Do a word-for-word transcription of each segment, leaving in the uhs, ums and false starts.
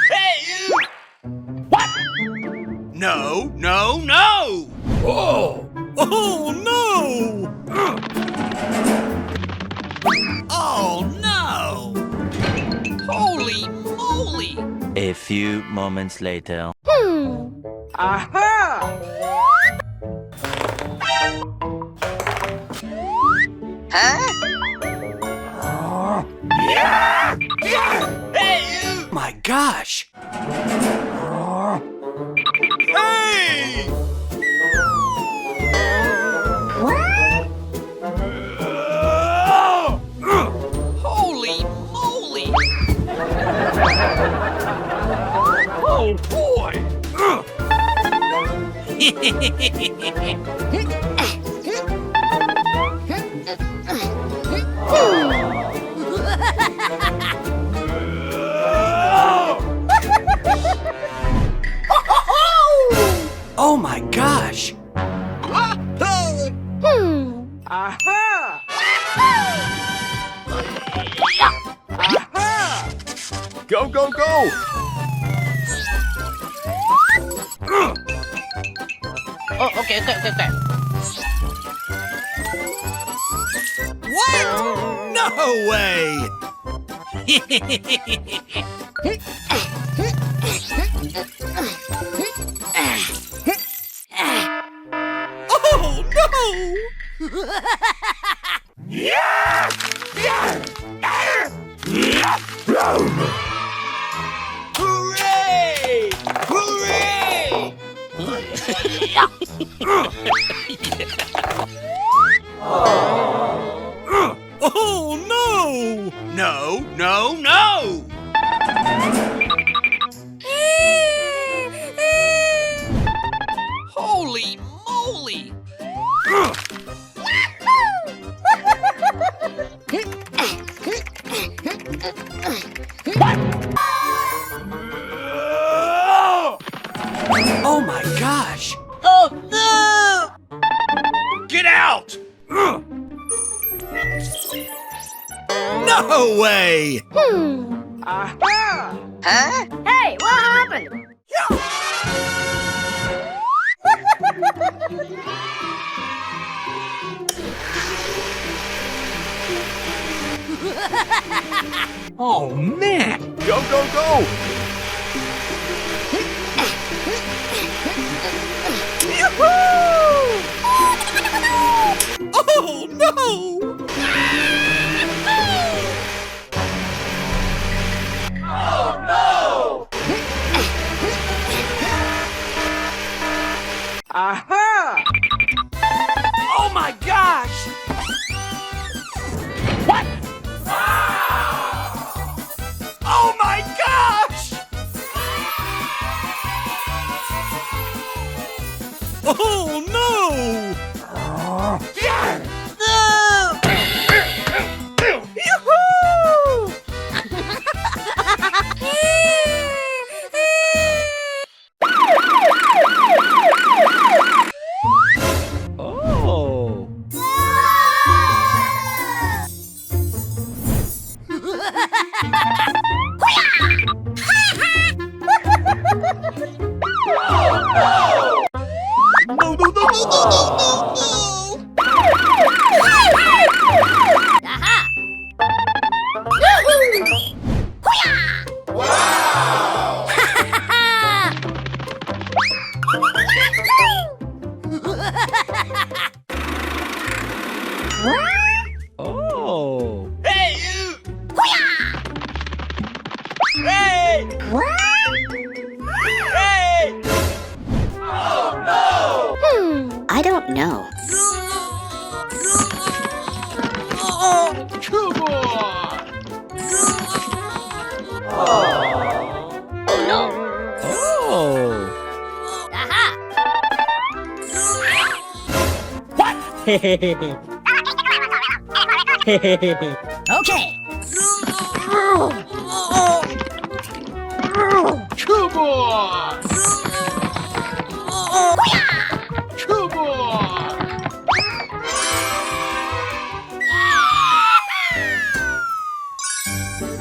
Hey, you! What? No, no, no! Oh! Oh, no! Oh, no! Holy moly! A few moments later. Hmm. Aha! Huh? Hey, you! My gosh! Hey! Holy moly! Oh, boy! Oh my gosh! Hmm. Aha! Aha! Go, go, go! Oh, okay, okay, okay, okay. What? No way! Oh, no! Hooray! Hooray! Oh, no! No, no, no! Holy moly! Oh my gosh! Oh no! Get out! No way! Hmm. Aha! Huh? Hey, what happened? Oh, man! Go, go, go! Yoo-hoo! Oh, no! Oh, no! Aha! Oh my gosh! What? Oh my gosh! Oh no! No! Yoo-hoo! Oh. No, no, no! Aha! Hoo-yah! Wow! Oh. Hey, you! Hoo-yah! Hey! Hey! Oh, no! Hmm, I don't know. Oh, come on! Oh, no! Oh! Aha! What? Okay. Come on! Come on!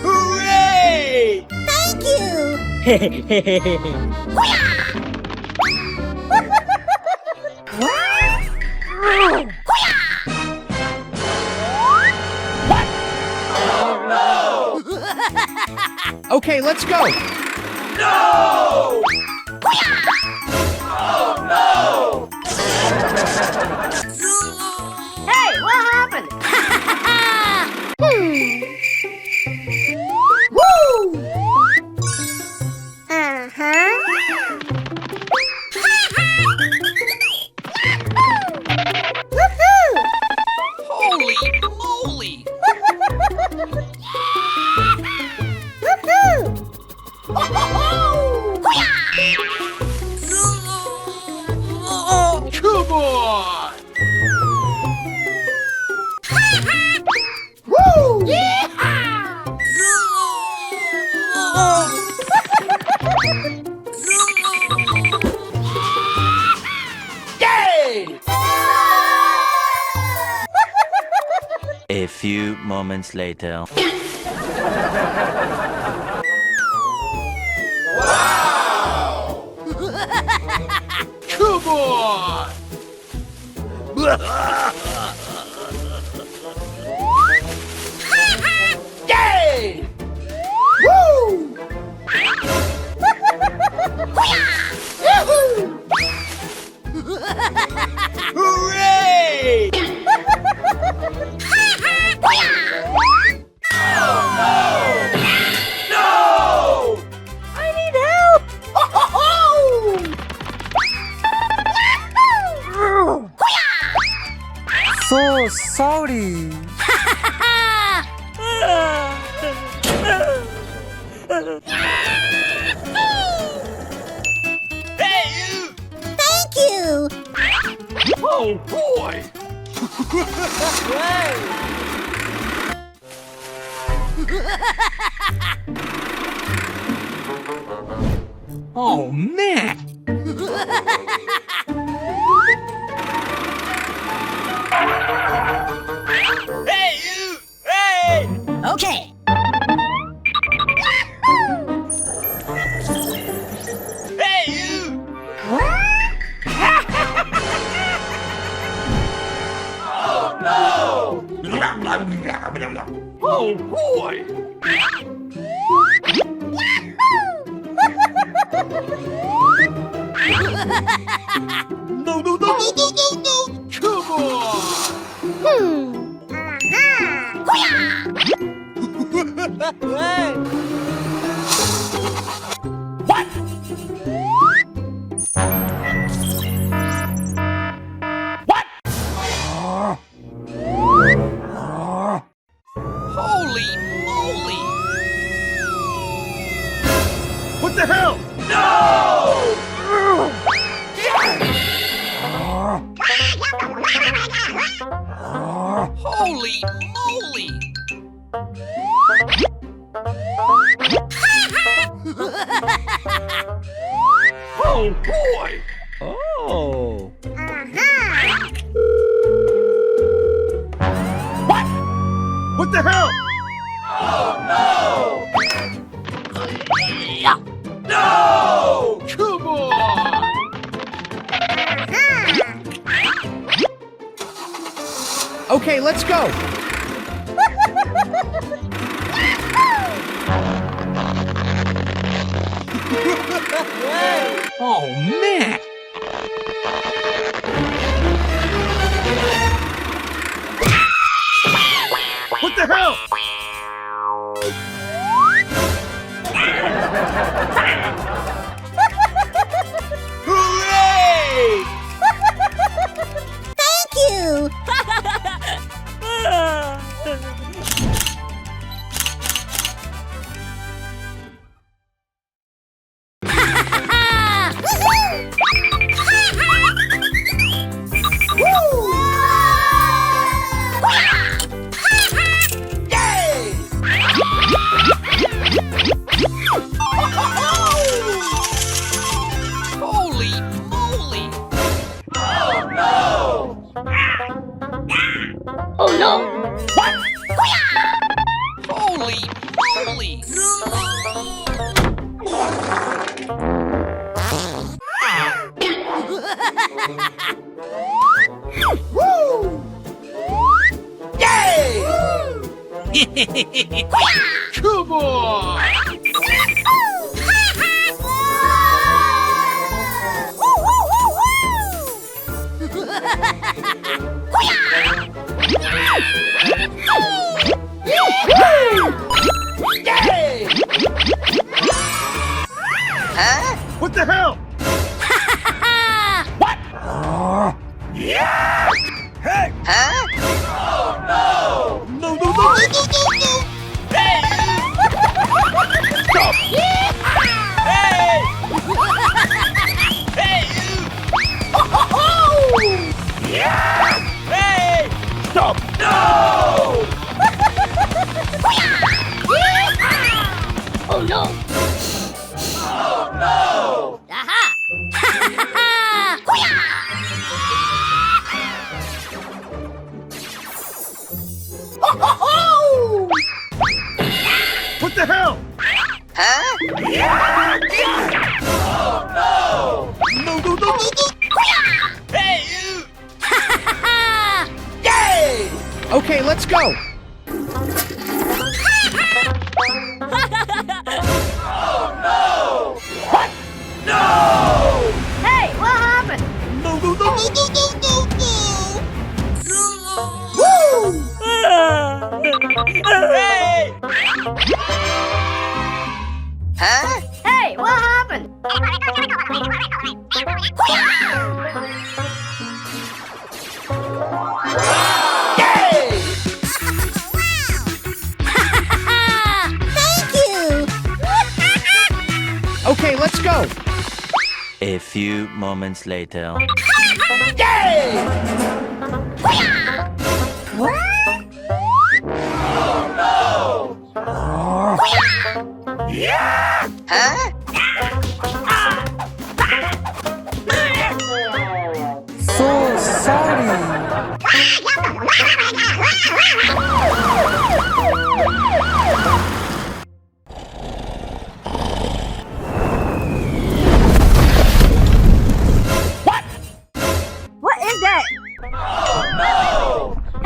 Hooray! Okay, let's go. No! Oh, no! Hey, what happened? Hmm. Woo! Uh-huh. Woohoo! Holy moly! Woohoo! Come on! Woo! Yeehaw! Yay! A few moments later. Wow! Come on! Yay! Woo! Yahoo! Hooray! No! I need help! So sorry. Hey, you! Thank you! Oh, boy! Oh, man! Hey, you! Hey! Okay. Hey, you! Oh, no! Oh, boy! No, no, no, no, no, no, no! Come on! Hmm. Aha! Hoo-yah! What? What? Holy moly! What the hell? No! Holy moly! Oh, boy! Oh. Uh-huh. What? What the hell? Oh, no! No! Come on! Uh-huh. Okay, let's go. Oh, man. What the hell? Hooray! Thank you! Come on! Yay! Huh? What the hell? What? Yeah! Hey! Huh? Oh, no! No, no, no, no, no, no, no! Hey! Stop! Hey! Hey! Yeah! Hey! Stop! No! Oh, no! Oh, no! Aha! What the hell? Huh? Oh, no! No, no, no, no, no! Hey! Yay! Okay, let's go! Oh, no! What? No! Hey, what happened? No, no, no, no, no, no, no, no! Woo! Hey! Huh? Hey, what happened? Yay! Thank you! Okay, let's go! A few moments later. Yay! Oh, no! Huh? So sorry. What? What is that? Oh, no!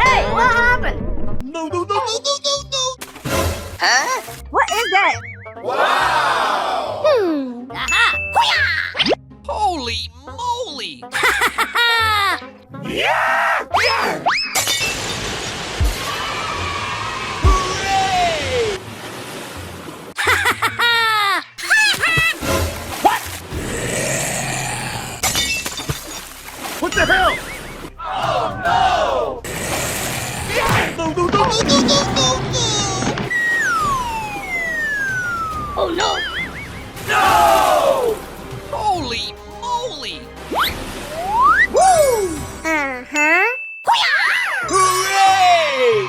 Hey, what happened? No, no, no, no, no, no, no! Huh? What is that? Wow! Hmm. Aha! Hoo-yah! Holy moly! Yeah! Yeah! Hooray! What? What the hell? Oh, no! No, no, no, no, no, no, no! Oh, no! No! Holy moly! Woo! Uh-huh. Hooray!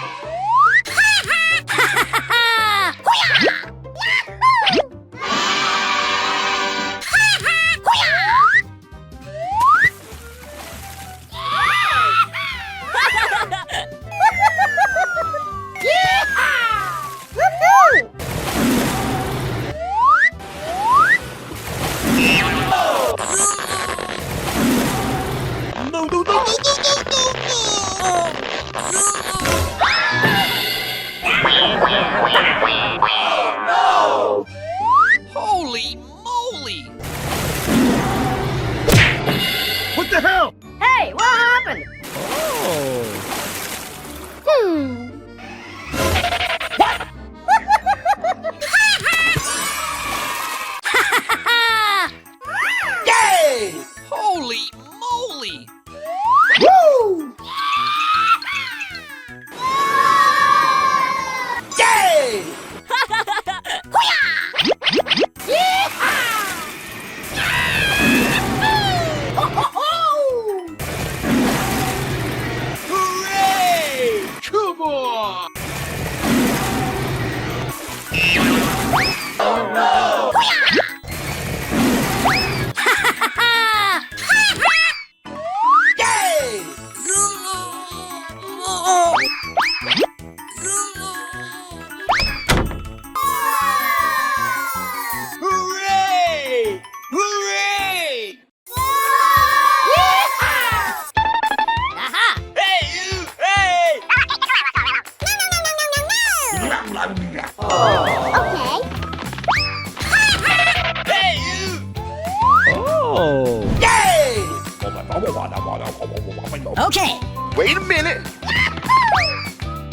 Okay. Wait a minute.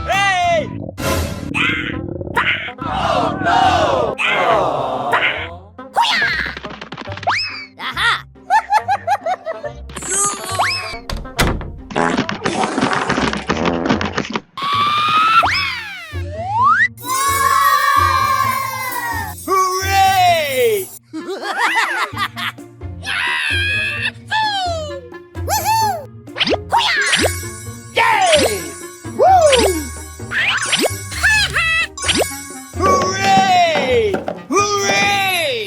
Hey! Oh, no! Aha! Hooray! Yay! Woo! Hooray! Hooray!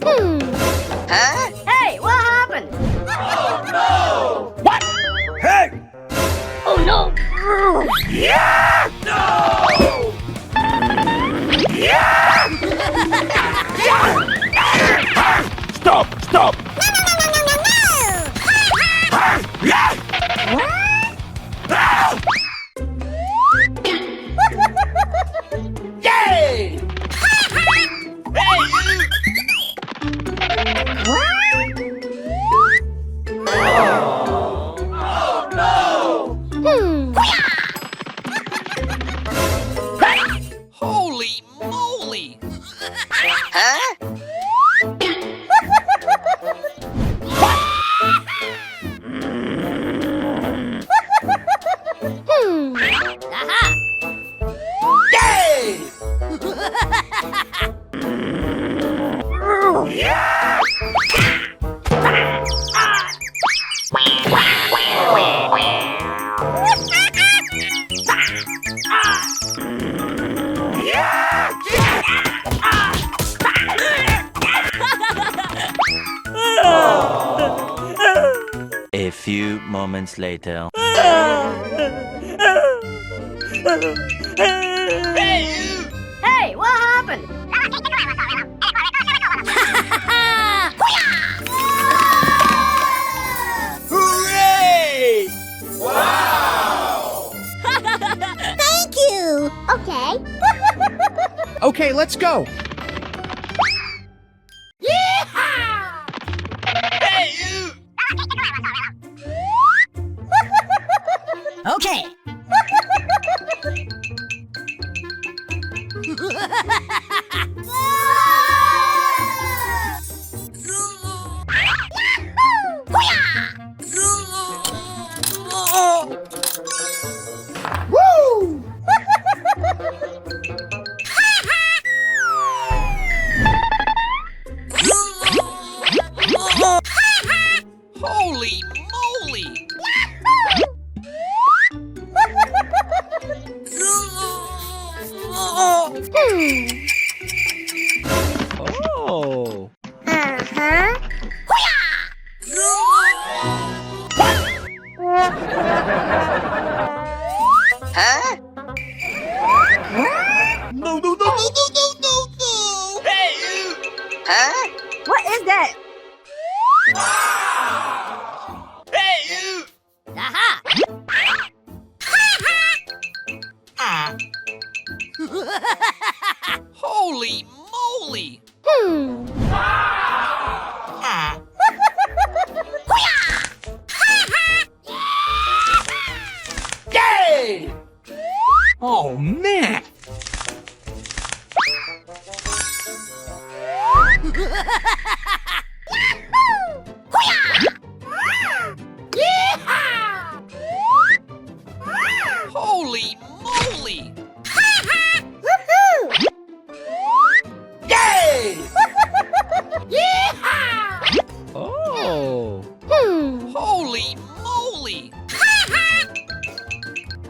Hmm. Huh? Hey, what happened? Oh, no! What? Hey! Oh, no! Yeah! No! Yeah! Stop! Stop! No, no, no, no, no, no, no! Yay! Hey, you! Oh, no! Hmm. Holy moly! Huh? Hmm. Aha! Yay! A few moments later. Hey, what happened? Hooray! Wow! Thank you. Okay. Okay, let's go. Yeehaw! Hey, you! Okay. Woo! Holy moly! Oh. Uh-huh. Huh? No, no, no, no, no, no, no, no! Hey, you! Huh? What is that? Hey, you! Aha! Holy moly! Hmm. Yay! Oh, man! Holy moly! Woohoo! Yay! Yeehaw! Oh. Hmm. Holy moly!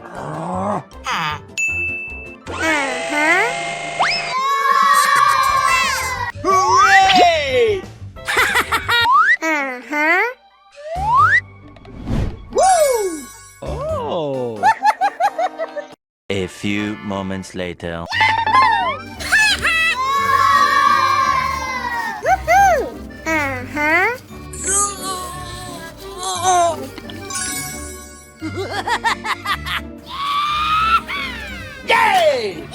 Uh-huh. Hooray! Uh-huh. Woo! Oh. A few moments later. Woohoo! Uh-huh. Yay!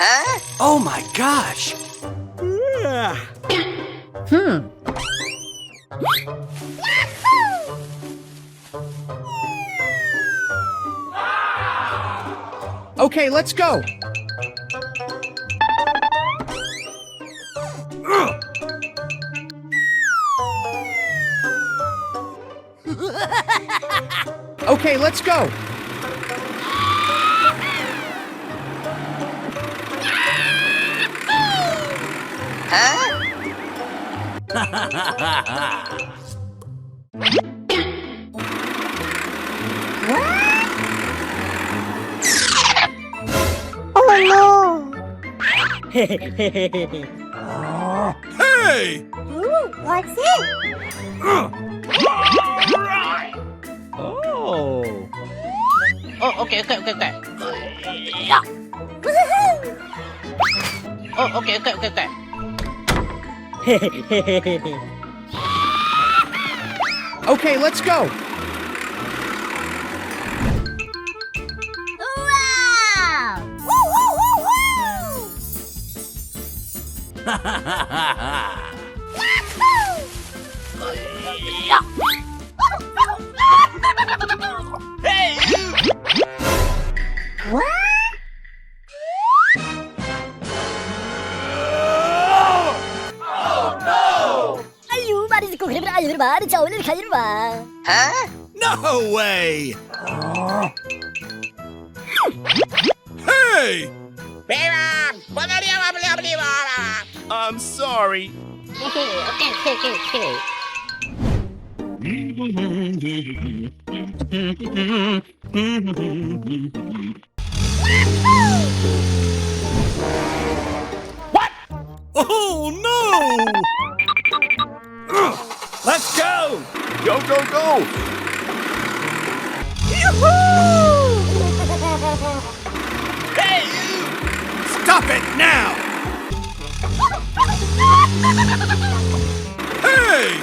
Huh? Oh my gosh! Hmm. Okay, let's go. Okay, let's go. Huh? Oh no! Hey! Ooh, what's it? Oh. Oh, okay, okay, okay, okay. Woohoo! Oh, okay, okay, okay, okay. Okay, let's go. Wow! Woo, woo, woo, woo! Yahoo! Hey! What? Oh no! Huh? No way! Hey! I'm sorry. Okay, okay, okay, okay. What? Oh no! Let's go! Go, go, go! Yoo-hoo! Hey, you! Stop it now! Hey!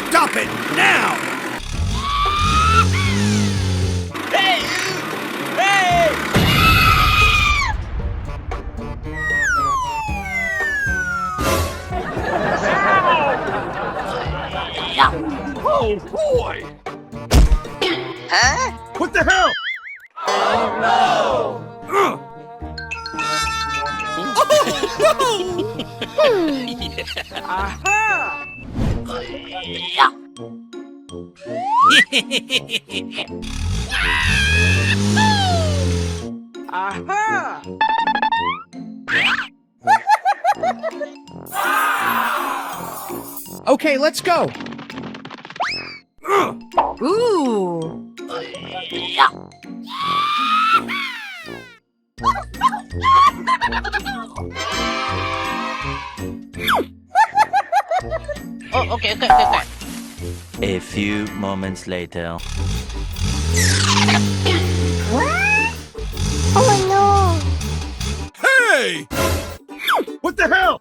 Stop it now! Hey! Hey! Oh, boy! Huh? What the hell? Oh, no! Aha! Aha! Okay, let's go. Ooh. Oh, okay, okay, okay, okay. A few moments later. What? Oh no! Hey! What the hell?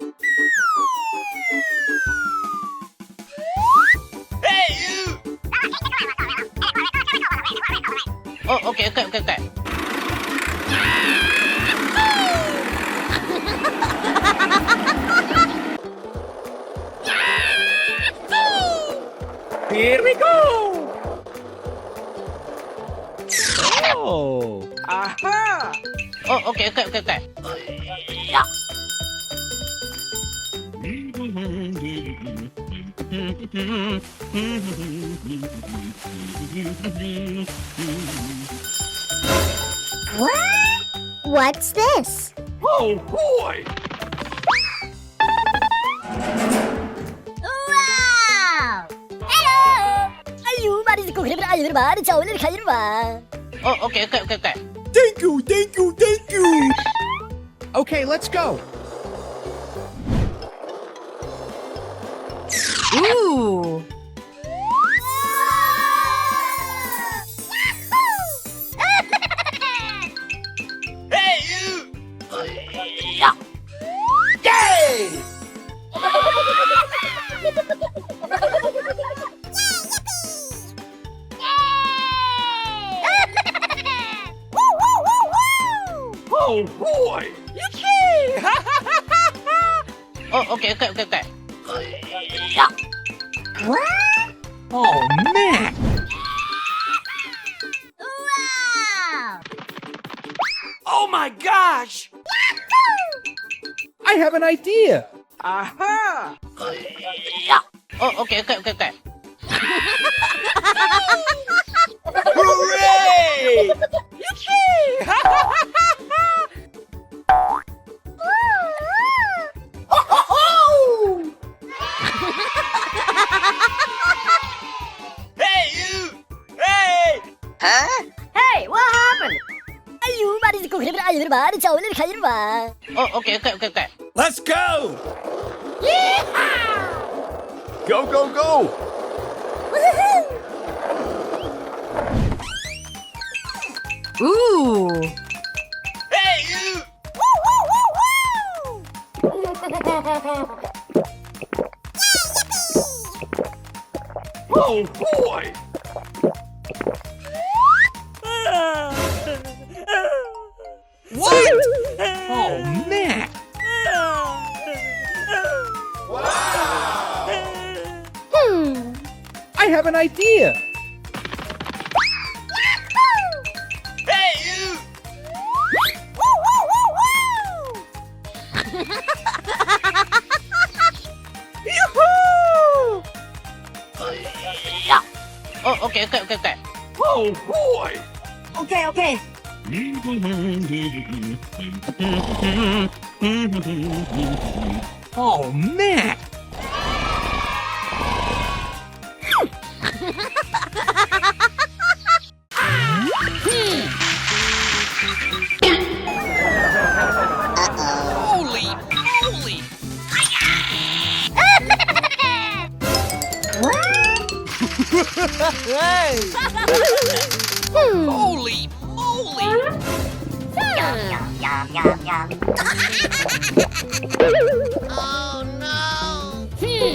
Hey, you! Oh, okay, okay, okay, okay. Here we go! Oh. Aha! Oh, okay, okay, okay, okay. What? What's this? Oh, boy! Wow! Hello! Oh, okay, okay, okay, okay. Thank you, thank you, thank you. Okay, let's go. Ooh. Hey, you! Yay! Yay! Woo, woo, woo, woo! Oh, boy! Yippee! Oh, okay, okay, okay, okay. Oh, man. Wow! Oh my gosh! I have an idea. Aha! Oh, okay, okay, okay, okay. Hooray! Hey, you! Hey! Huh? Hey, what happened? Ayu, bari ko khirba, ayu, bari chawle khairba. Oh, okay, okay, okay, okay. Let's go! Yeehaw! Go, go, go! Woohoo! Ooh. Hey, you! Woo, woo, woo, woo! Oh, boy! What? Oh, man! Wow! Hmm. I have an idea! Hey, you! Woo, woo, woo, woo! Yoo-hoo! Oh, okay, okay, okay, okay. Oh, boy! Okay, okay. Oh, man! Holy moly! Hey! Hmm. Holy moly! Yum, yum, yum, yum, yum. Oh, no! Hmm.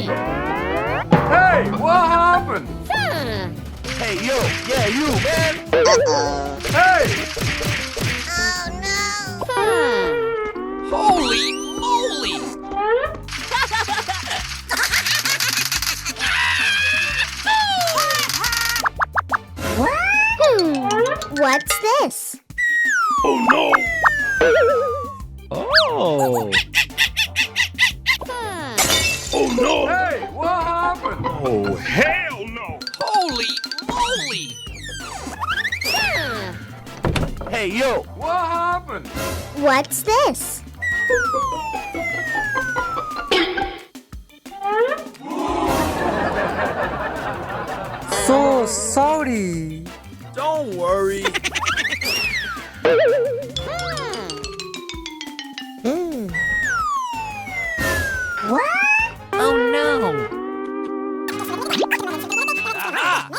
Hey, what happened? Hmm. Hey, yo, yeah, you, man. Uh-oh. Hey! Oh, no. Hmm. Holy moly! Hmm. What's this? Oh, no! Oh! Oh, no! Hey, what happened? Oh, hell no! Holy moly! Hey, yo! What happened? What's this? So sorry. Don't worry. Hmm. What? Oh, no. Aha!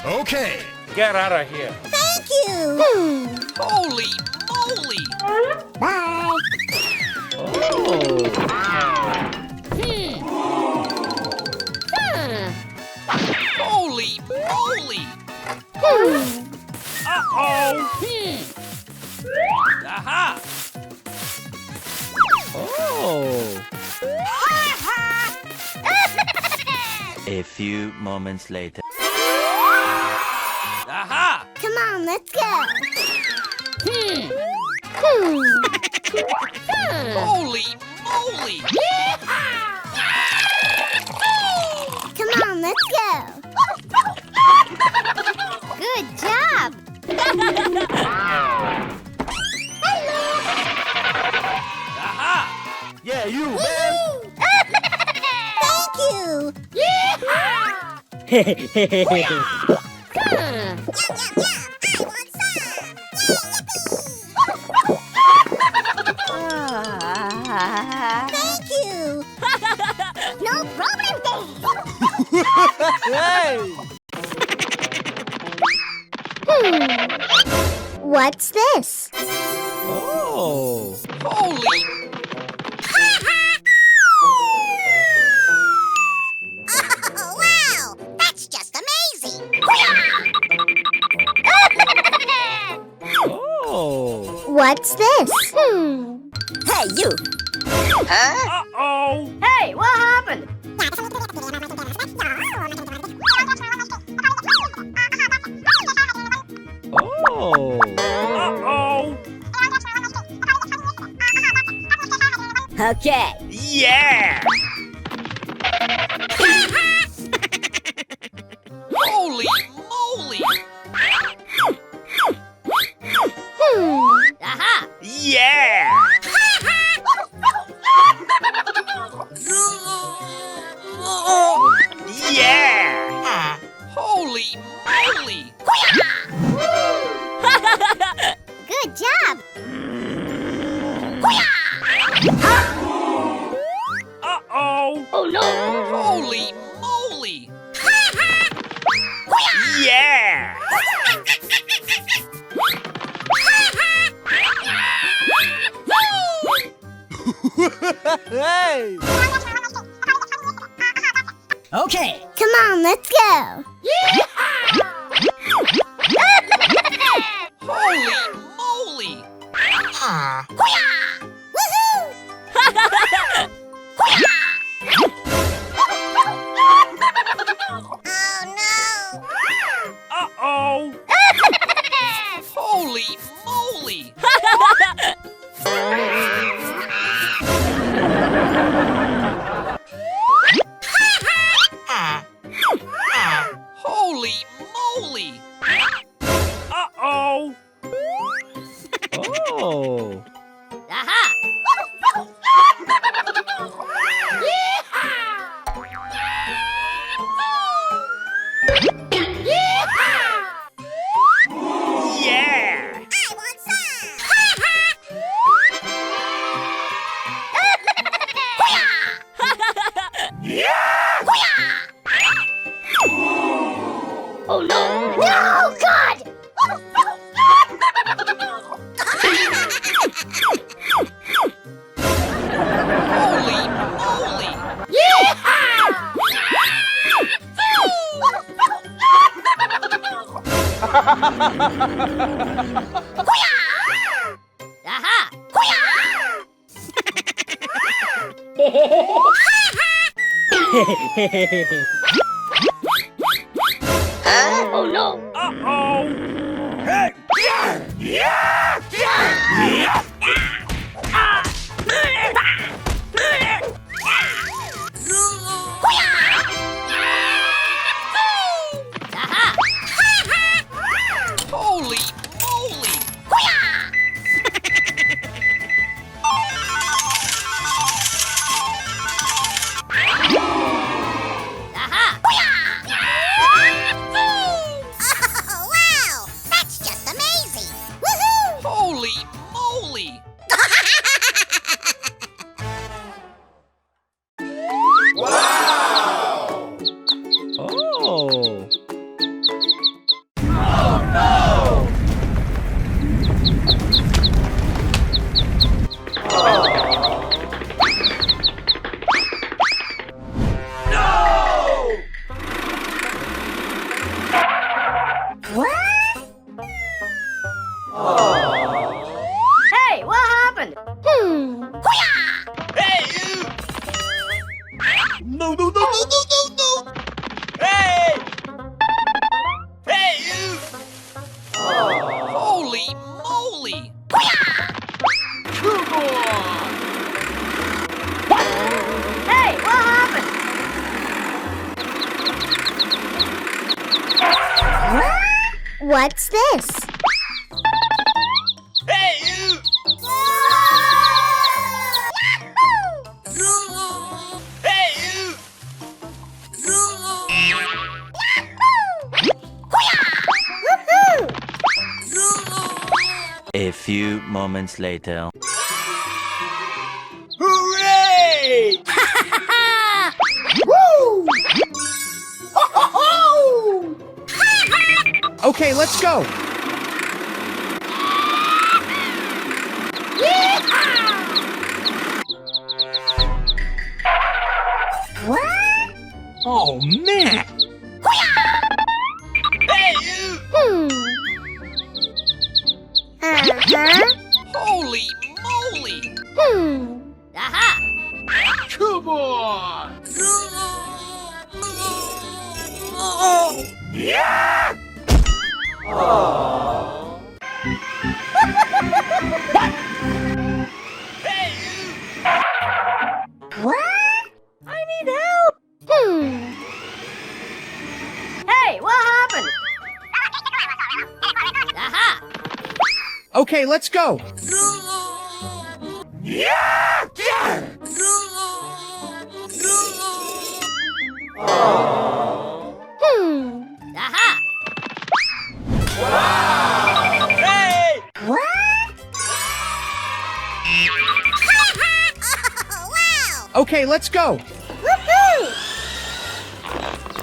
Okay. Get out of here. Thank you. Hmm. Holy moly. Bye. Oh. Hmm. Hmm. Holy moly. Hmm. Uh-oh. Hmm. Aha. Oh. A few moments later. Aha! Come on, let's go. Hmm. Hmm. Hmm. Holy moly! Come on, let's go. Good job. Aha! Yeah, you, man. Thank you. Yeehaw! Yum, yum, yum. I want some. Yay, yippee. Thank you. No problem, Dave. Hey. Hmm. What's this? Oh. Holy. Oh, wow. That's just amazing. Oh. What's this? Hmm. Hey, you. Huh? Uh-oh. Hey, what happened? Oh. Uh-oh. Okay. Yeah. Holy moly! Hmm. Aha! Yeah! Yeah! Holy moly! Good job! Uh-oh! Oh no! Holy moly! Yeah! Hey! Okay. Come on, let's go. Holy moly! Woohoo! Oh no! Uh-oh! Holy moly! Holy moly! Uh-oh! Oh! Aha! Yeah! I want some! Yeah! Oh no! No, God! Holy moly! Yeehaw! Aha! Huh? Oh no! Uh-oh! Hey! Holy moly! Aha! Oh, wow! That's just amazing! Woohoo! Holy moly! Wow! Oh! Oh, no! No! What? Hey, what happened? Hmm. Hey, you! No, no, no, no, no, no, no! Hey! Hey, you! Holy moly! Come on! Hey, what happened? What's this? Hey, you! Hey, you! A few moments later. Hooray! Woo! Ho, ho, ho! Okay, let's go. Yeehaw! What? Oh, man. Hmm. Uh-huh. Holy moly. Hmm. Aha! Come on! What? I need help! Hmm. Hey, what happened? Aha! Okay, let's go. Hmm. Aha! Hey! What? Wow! Okay, let's go. Woohoo!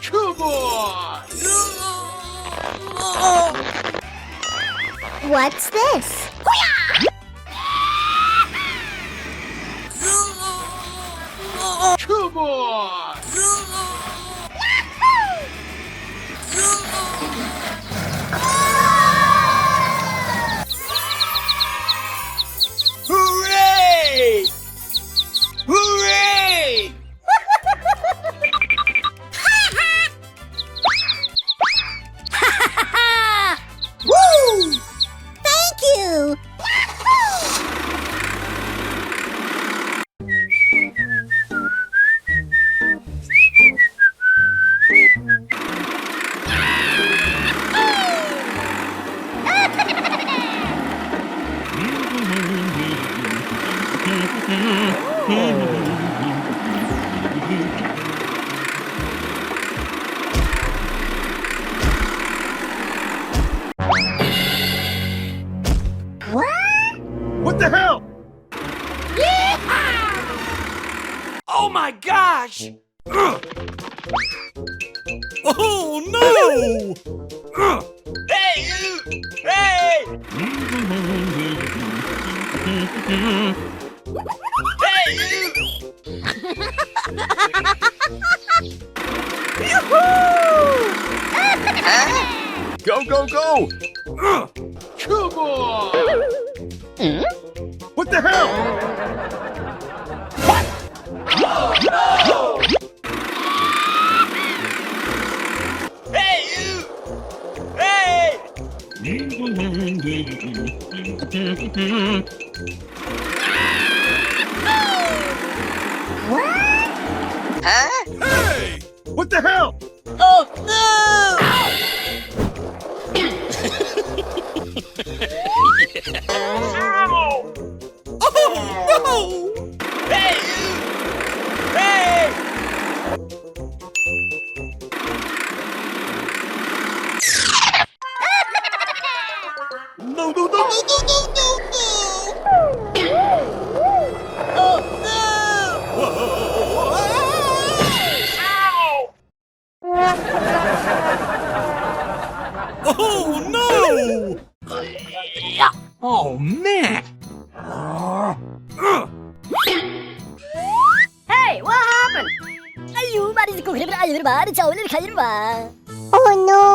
Come on! What's this? Come on! Hooray! Hooray! Woo! Thank you! What? What the hell? Yeehaw! Oh my gosh! Oh no! Hey! Hey! Hey! Yoo-hoo! Go, go, go! Come on! What the hell? What? Oh, no! Hey, you! Hey! What? Huh? Hey! What the hell? Oh, no! Oh, no! Hey! Hey! No, no, no, no! Oh, no! Ow! Oh, no! Oh, man! Hey, what happened? Oh, no!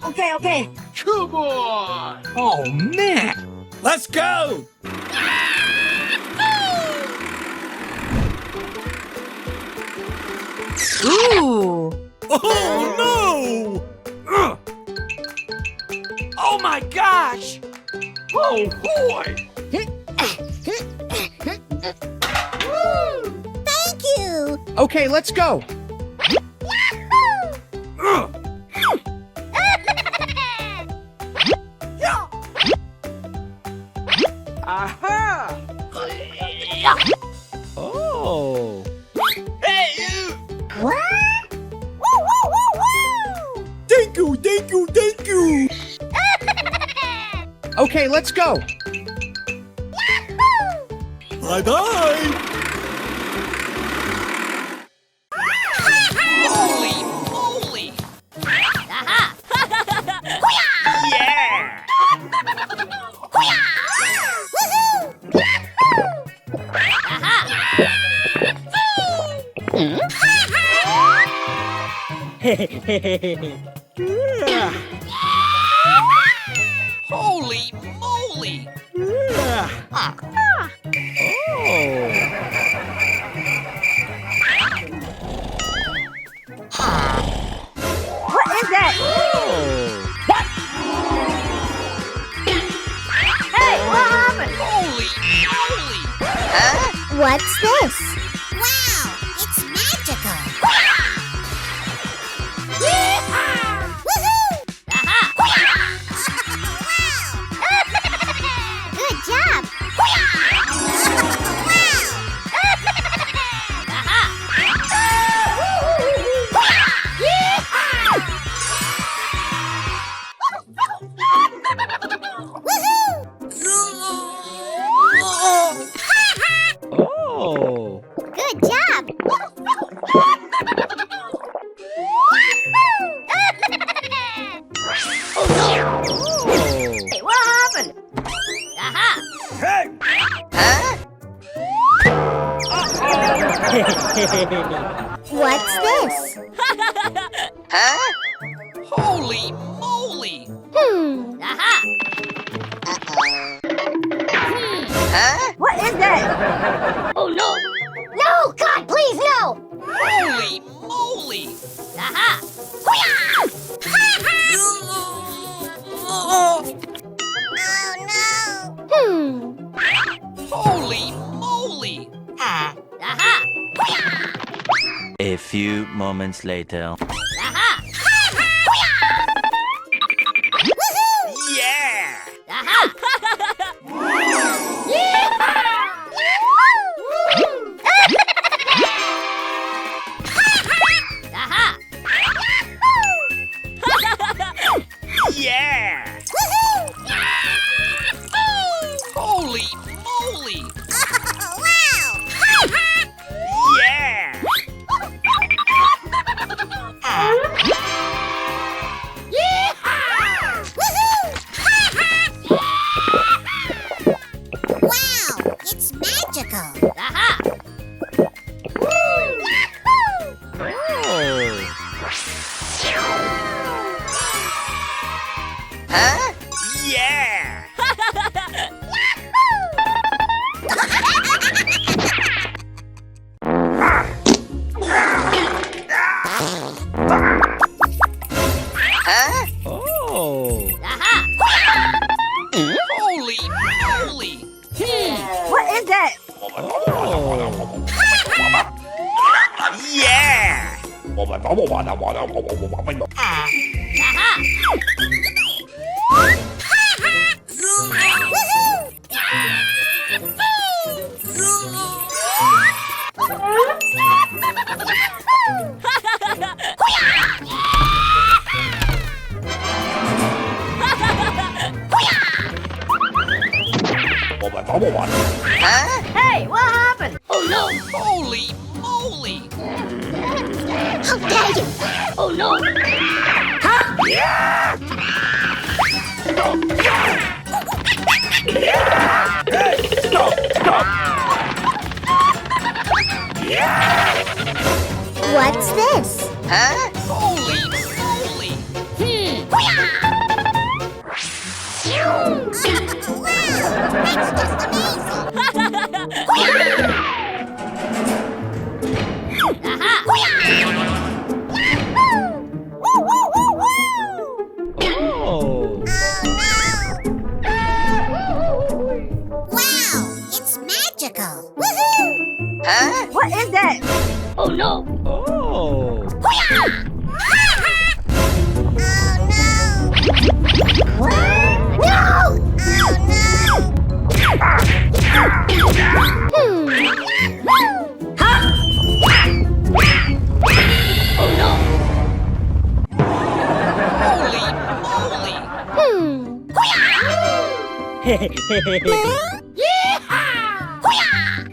Okay, okay. Come on! Oh, man! Let's go! Ooh! Oh, no! Oh, my gosh! Oh, boy! Thank you! Okay, let's go! Aha! Oh! Hey, you! What? Woo, woo, woo, woo! Thank you, thank you, thank you! Okay, let's go! Bye-bye! Holy moly! Aha! Yeah! Aha! Holy moly! Ah. What's this? Wow, it's magical! Yeehaw! Woohoo! Aha! Wow! Good job! Wow! Aha! Yeehaw! Woohoo! Oh. Good job! Oh, no. Hey, what happened? Aha! Hey! Huh? What's this? Huh? Holy moly! Hmm. Aha! Hmm. Huh? What is that? Oh, no! No! God, please, no! Holy moly! Aha! Hoo-yah! Oh, no! Hmm. Holy moly! Ah. Aha! A few moments later. Aha! Yeah! Aha! Aha! Yeah! Woohoo! Holy moly! Oh, wow! Yeah! Yeehaw! Woohoo! Wow, it's magical! Aha! Oh. Huh? Yeah! Huh? Oh. Aha! Holy moly! Hmm, what is that? Oh. Yeah! Aha! Woohoo! Huh? Hey, what happened? Oh, no! Holy moly! How dare you! Oh, no! Huh? Hey, stop, stop! What's this? Huh? Holy moly! Hmm. Wow, that's just amazing! Aha! Yahoo! Woo, woo, woo, woo! Oh. Oh, no! Wow, it's magical! Woohoo! Huh? What is that? Oh, no! Oh! Hoo-yah! Oh, no! What? No! Oh, no! Hmm. Huh? Oh, no! Holy moly! Hmm. Hoo-yah! Yeehaw! Hoo-yah!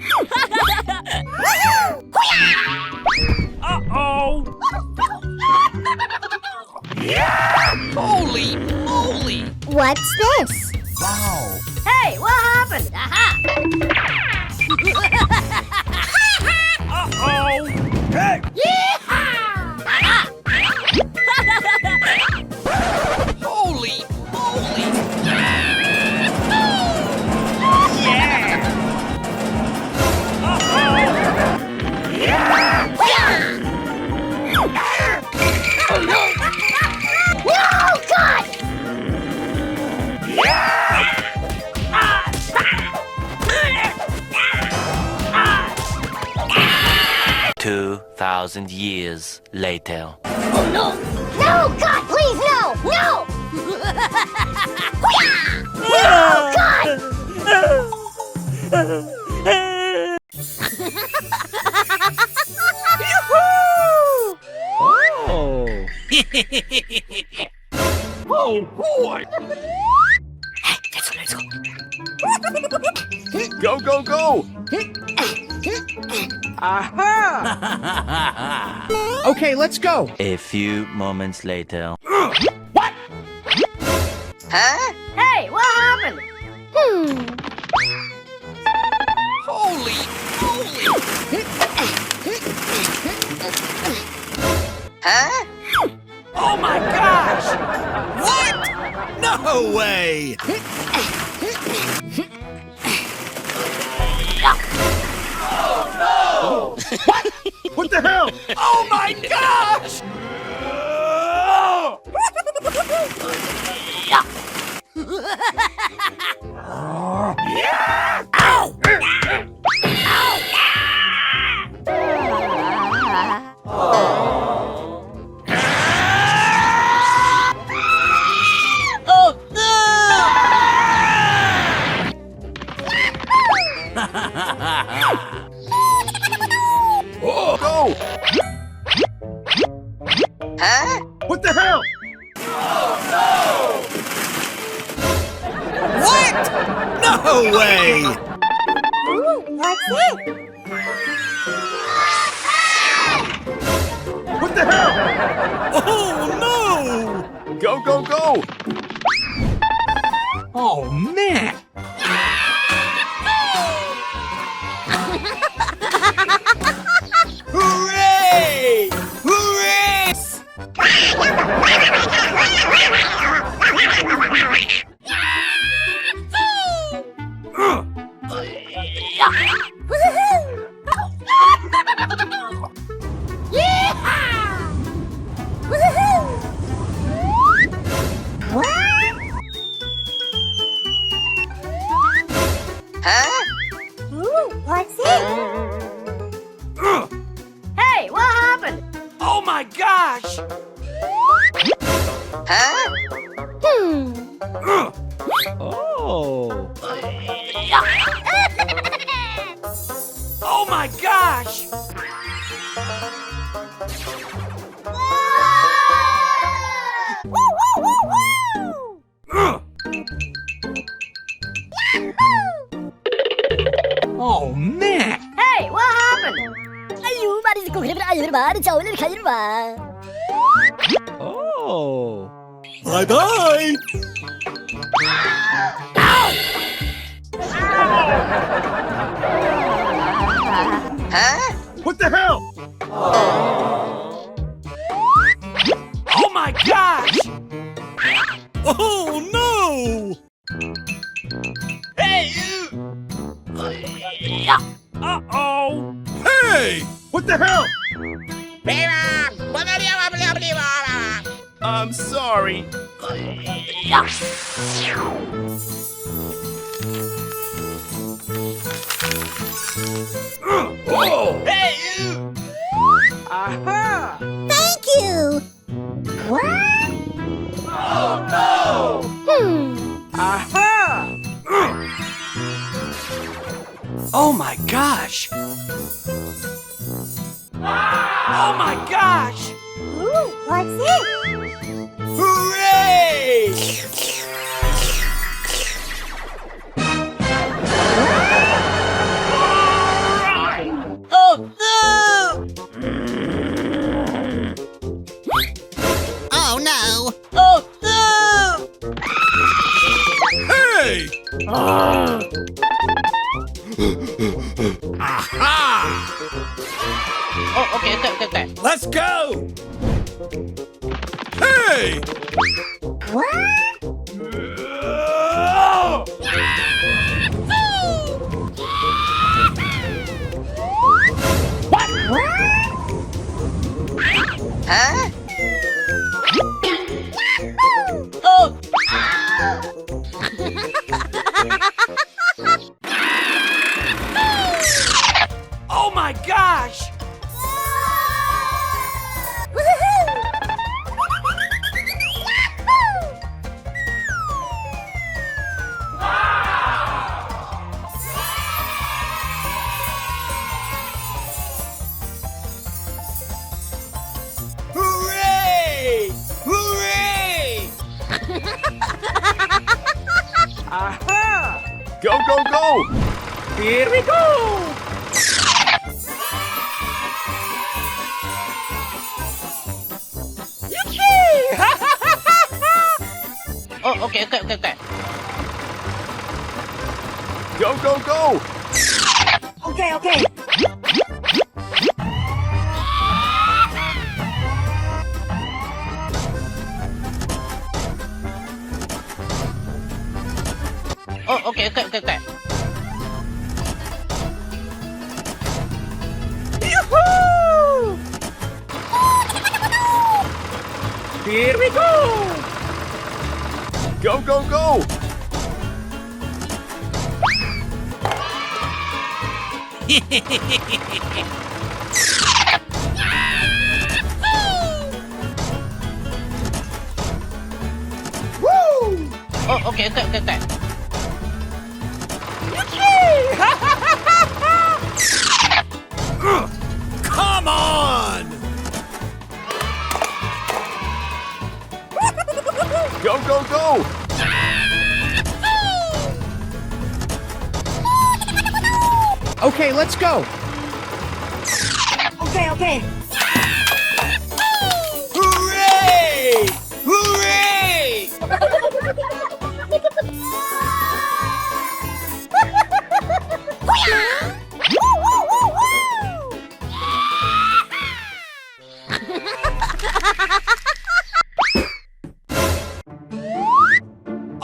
Woohoo! Hoo-yah! Uh-oh! Holy moly! What's this? Wow! Hey, what happened? Aha! Uh-oh! Hey! Yeehaw! Aha! Holy moly! Yeah! Uh-oh! Yeah! Oh, no! No, God! Yeah! Ah! Ah! Thousand years later. Oh no! No, God, please, no! No! No, God! Yoo-hoo! Oh. Oh, boy! Go, go, go! Aha! Okay, let's go! A few moments later. What? Huh? Hey, what happened? Hmm. Holy moly! Huh? Oh my gosh! What? No way! Oh no! What? What the hell? Oh my gosh! Oh, no! Huh? What the hell? Oh, no! What? No way! Ooh, what's it? What the hell? Oh, no! Go, go, go! Oh, man! Hooray! Hooray! Huh? Ooh, what's it? Hey, what happened? Oh my gosh! Huh? Hmm. Oh. Oh my gosh! Woo, woo, woo, woo! Oh, man! Hey, what happened? Ayuu, mari ko khair wa, ayuu, mari chawler khair wa. Oh. Bye-bye. Huh? What the hell? Oh my gosh! Oh no! Hey! Uh-oh! Hey! What the hell? I'm sorry. Oh! Hey, you! Aha! Thank you! What? Oh, no! Hmm. Aha! Oh my gosh! Oh my gosh! Ooh, what's it? Hooray! Oh, no! Oh, no! Oh, no! Hey! Aha! Oh, okay, okay, okay, okay. Let's go! Hey! What? What? What? Huh? Oh! Oh my gosh! Go, go, go! Here we go! Yippee! Oh, okay, okay, okay, okay. Go, go, go! Okay, okay. Oh, okay, okay, okay, okay. Yoo-hoo! Here we go! Go, go, go! Woo! Oh, okay, okay, okay, okay. Come on! Go, go, go! Okay, let's go! Okay, okay. Hooray! Hooray!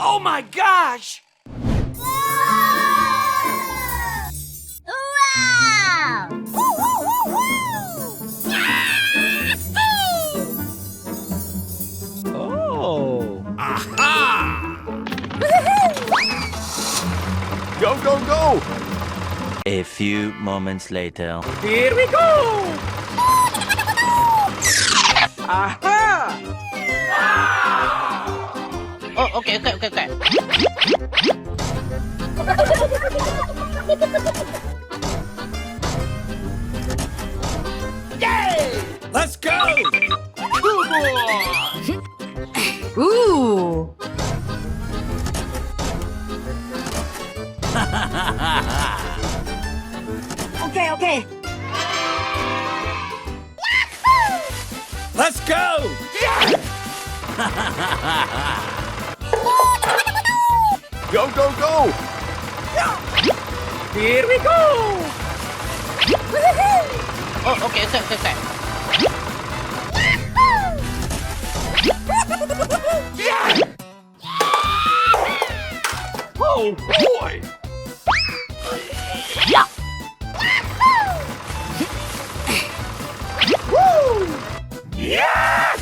Oh my gosh! Wow! Oh! Aha! Go, go, go! A few moments later. Here we go! Aha! Oh, okay, okay, okay, okay. Yay! Let's go! Cool boy! Ooh. Okay, okay. Let's go! Go, go, go! Here we go! Oh, okay, okay, okay, okay. Yeah! Oh, boy! Woo! Yeah!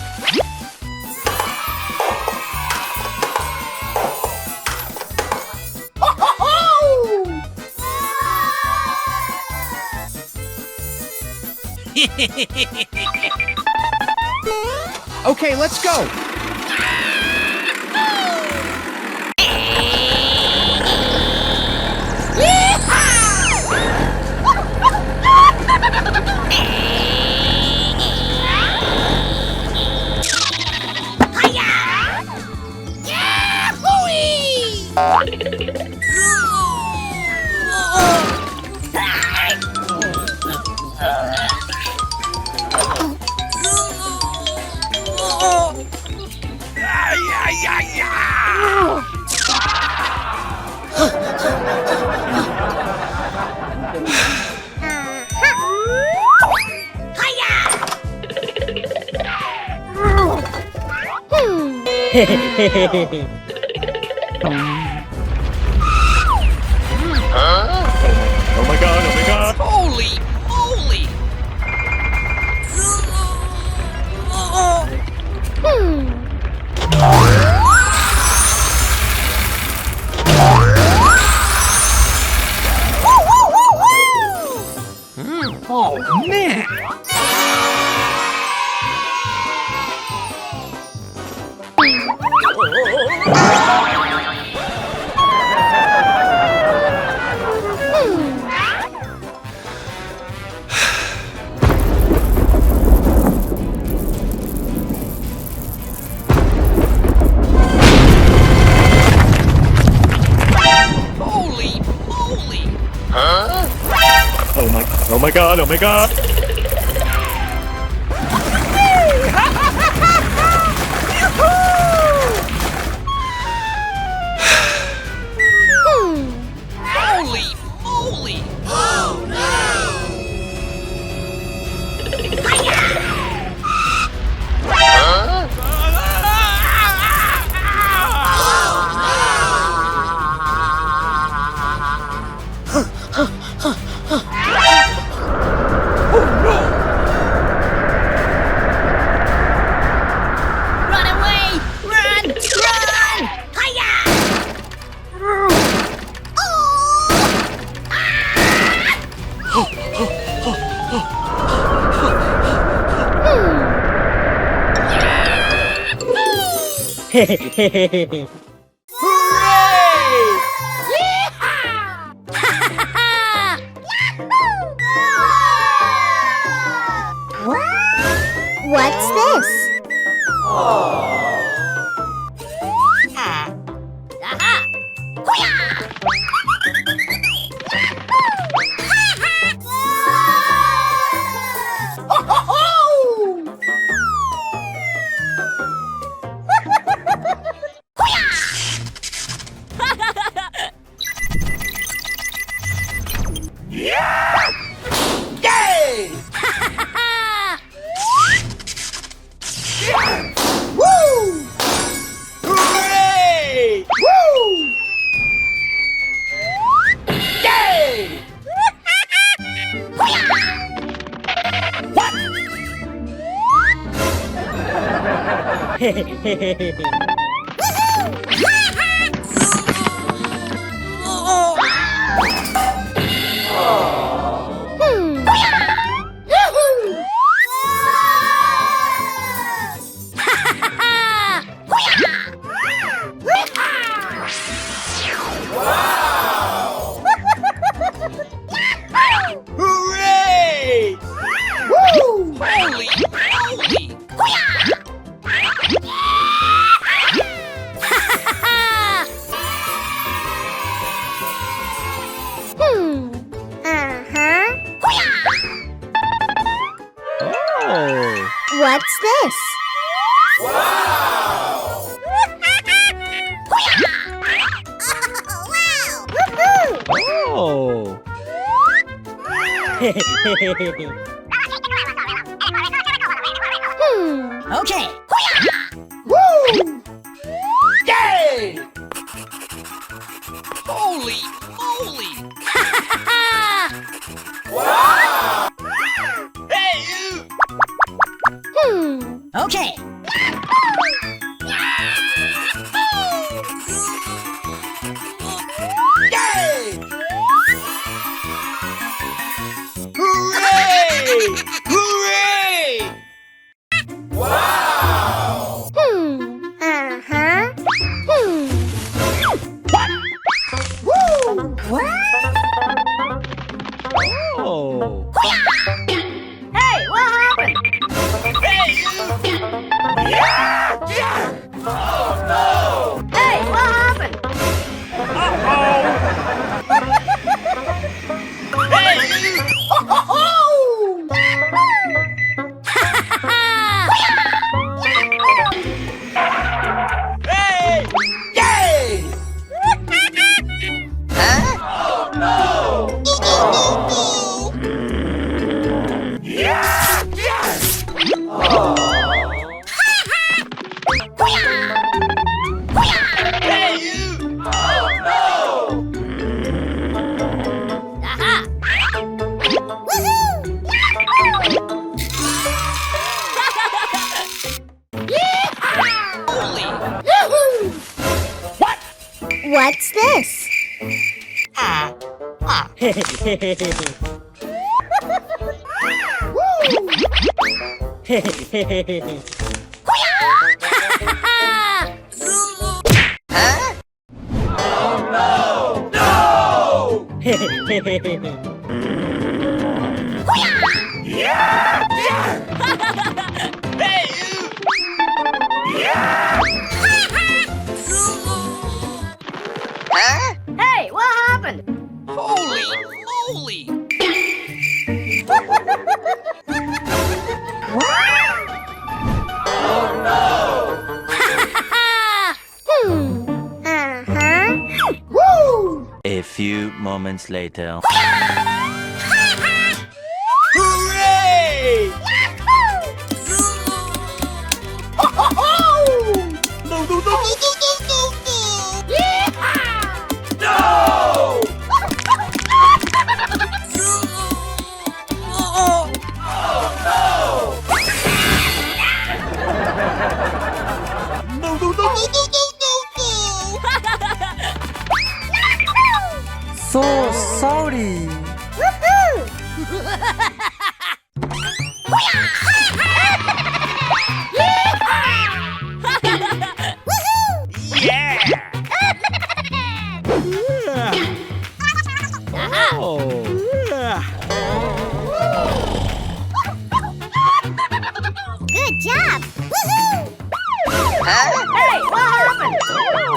Okay, let's go. Oh my God, oh my God. Holy moly! Mm, oh, man! Oh my god, oh my god! Holy moly! Oh no! Run away! Run! Run! Hiya! Hooray! Yeehaw! What's this? Aha! Hoo-yah! Yay! Woo! Hooray! Woo! Yay! What? Hooray! Woo! Holy moly! Hmm. Uh-huh. Oh. What's this? Wow! Wow! Woohoo! Oh. Hmm. Okay. Woo! Yay! Holy moly! Wow! Hey, you! Hmm. Okay. Yay! Hooray! Hooray! Wow! Hmm. Uh-huh. Hmm. What? Woo! What? Oh. Hey, what happened? Hey, you! Yeah! Yeah! Oh, no! Hey, what happened? Uh-oh! Hey, you! Hey! Yay! Huh? Oh, no! Yeah! Yeah! Oh. Hey, you! Oh, no! Aha! Woohoo! Yahoo! Yeehaw! Holy! Yahoo! What? What's this? Ah, ah. Woo! Huh? Oh, no! No! Yeah! Yeah! Hey, you! Huh? Hey, what happened? Holy moly! moments later. Hooray! No, no, no, no, no, no, no, no! Yeehaw! No! No, no, no, no, no, no, no, no! So sorry. Woohoo! Yeah! Oh. Good job! Woohoo! Huh? Hey, what happened? Oh.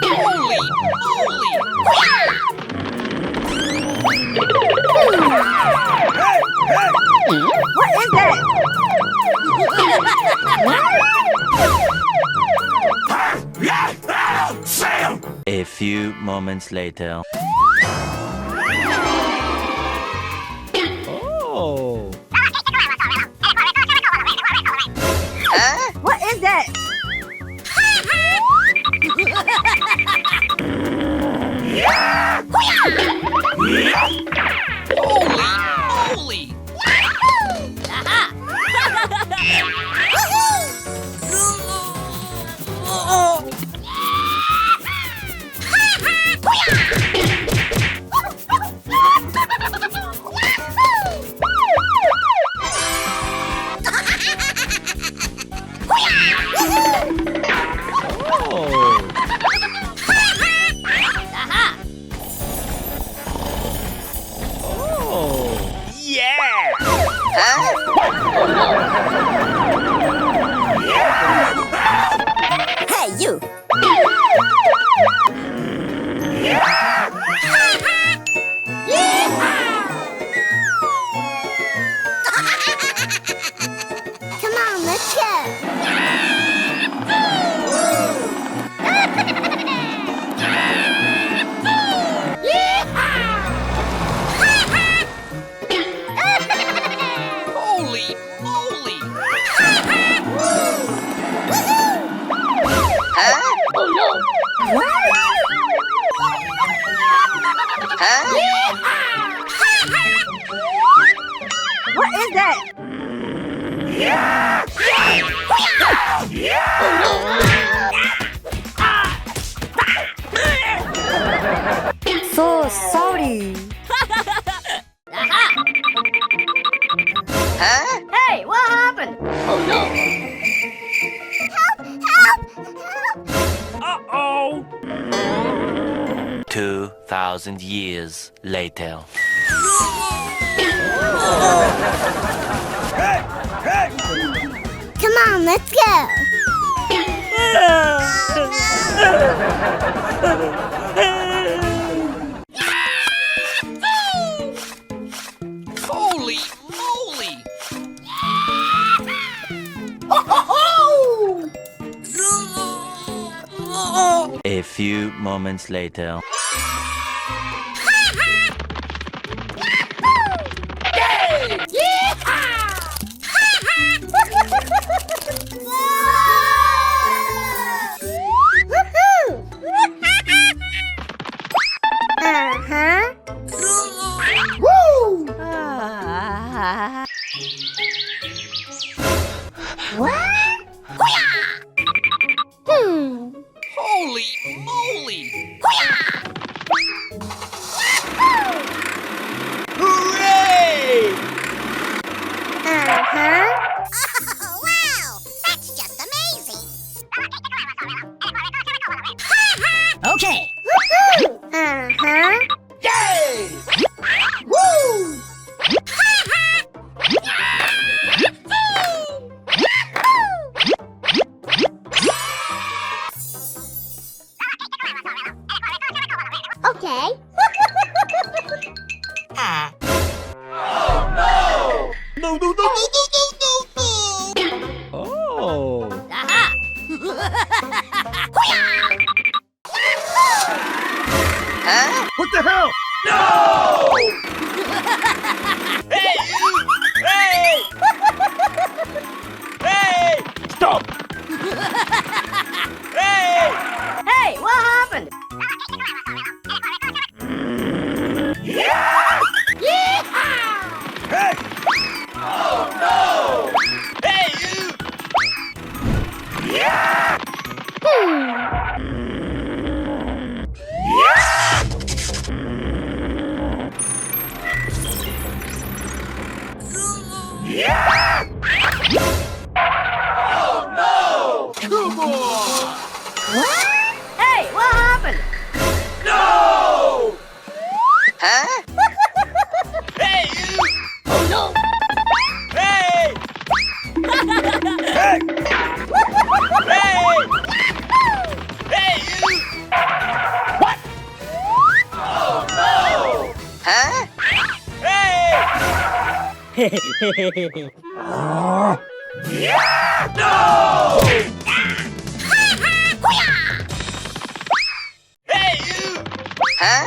Holy moly! What is that? A few moments later. Oh. Huh? What is that? Holy moly! Oh. Yeah! Huh? Hey, you! Come on, let's go. Holy moly! Huh? Oh no! Huh? What is that? So sorry. Huh? Hey, what happened? Oh no! Help! Help! Help! Uh-oh! Two thousand years later. Come on, let's go. Holy moly! A few moments later. Uh-huh. Woo! Ah. What? Hmm. Holy moly! Hooray! Uh-huh. Oh, wow! That's just amazing! Okay. Woohoo! Uh-huh. Yay! Woo! Okay. Ah. No, no, no, no, no, no, no. Oh. Aha. Huh? What the hell? No! Hey, you! Hey! Hey! Stop! Hey! Hey, what happened? Yeehaw! Hey! Oh, no! Hey, you! Hey, what happened? No! Huh? Hey, you! Oh, no! Hey! Hey! Hey! Hey, you! What? Oh, no! Huh? Hey! No! Hey, you! Huh?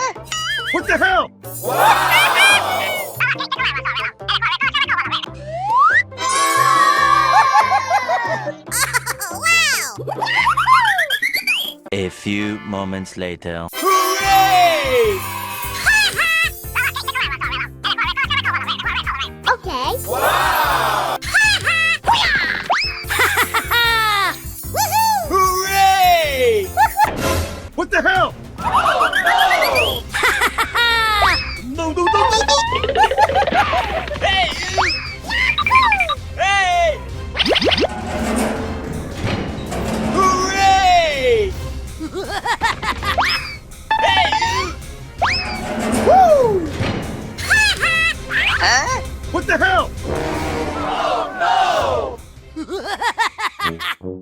What the hell? Wow! A few moments later. Hooray! Okay. Wow! Woohoo! Hooray! What the hell? Oh, no! No, no, no, no, no! Hey, you! Hey! Hooray! Hey, you! Woo! Huh? What the hell? Oh, no! Oh.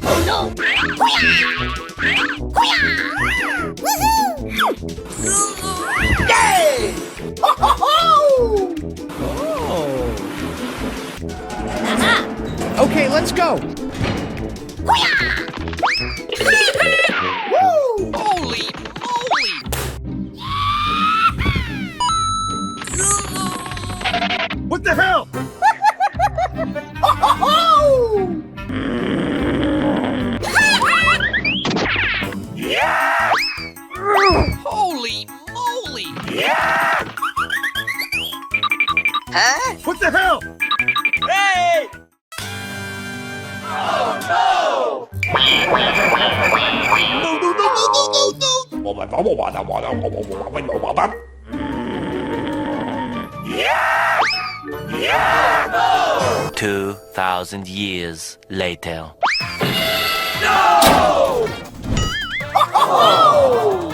Oh, no! Hoo-yah! Hoo-yah! Woohoo! Yay! Ho, ho, ho! Oh. Aha! Okay, let's go. Hoo-yah! Woo! Holy moly! What the hell? Ho, ho, ho! Holy moly! Huh? What the hell? Hey! Oh, no! No, no, no, no, no, no, no! Yeah! Yeah, no! Two thousand years later. No! Oh!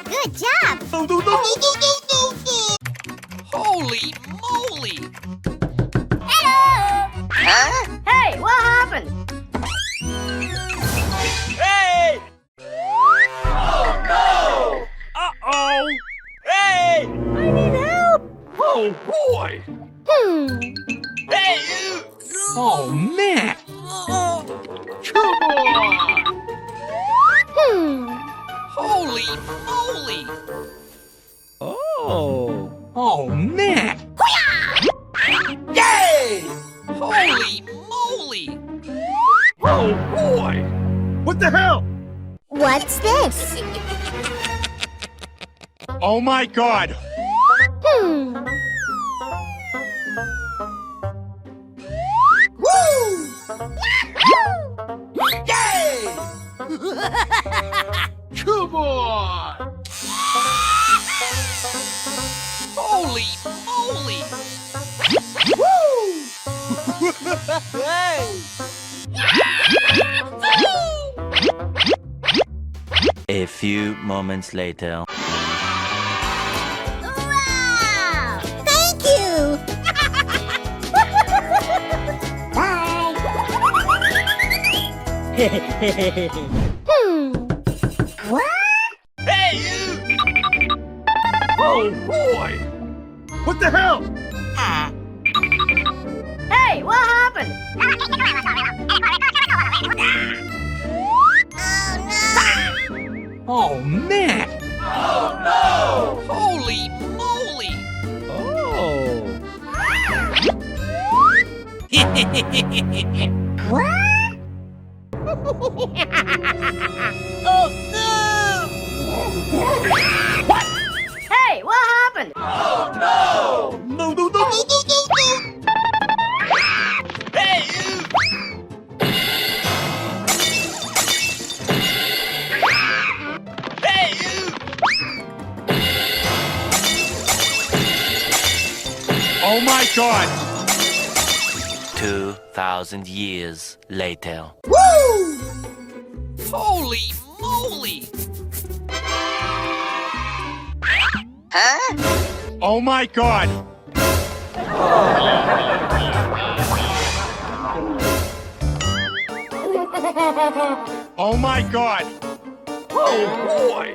Good job! No, no, no, no, no, no, no! Holy moly! Hello! Huh? Hey, what happened? Hey! Oh, no! Uh-oh! Hey! I need help! Oh, boy! Hmm. Hey, you! Oh, man! Come on! Hmm. Holy moly! Oh. Oh, man. Hoo-yah! Yay! Holy moly! Oh, boy! What the hell? What's this? Oh, my God! Hmm. Woo! Yay! Come on! Holy moly! Woo! Hey! A few moments later. Wow! Thank you! Bye! Hmm. What? Hey, you! Oh, boy! What the hell? Hey, what happened? What? Oh, no! What? Hey, what happened? Oh, no! No, no, no, no, no, no, no! Hey, you! Hey, you! Oh my God! Two thousand years later. Woo! Holy moly! Huh? Oh my God! Oh my God! Oh boy!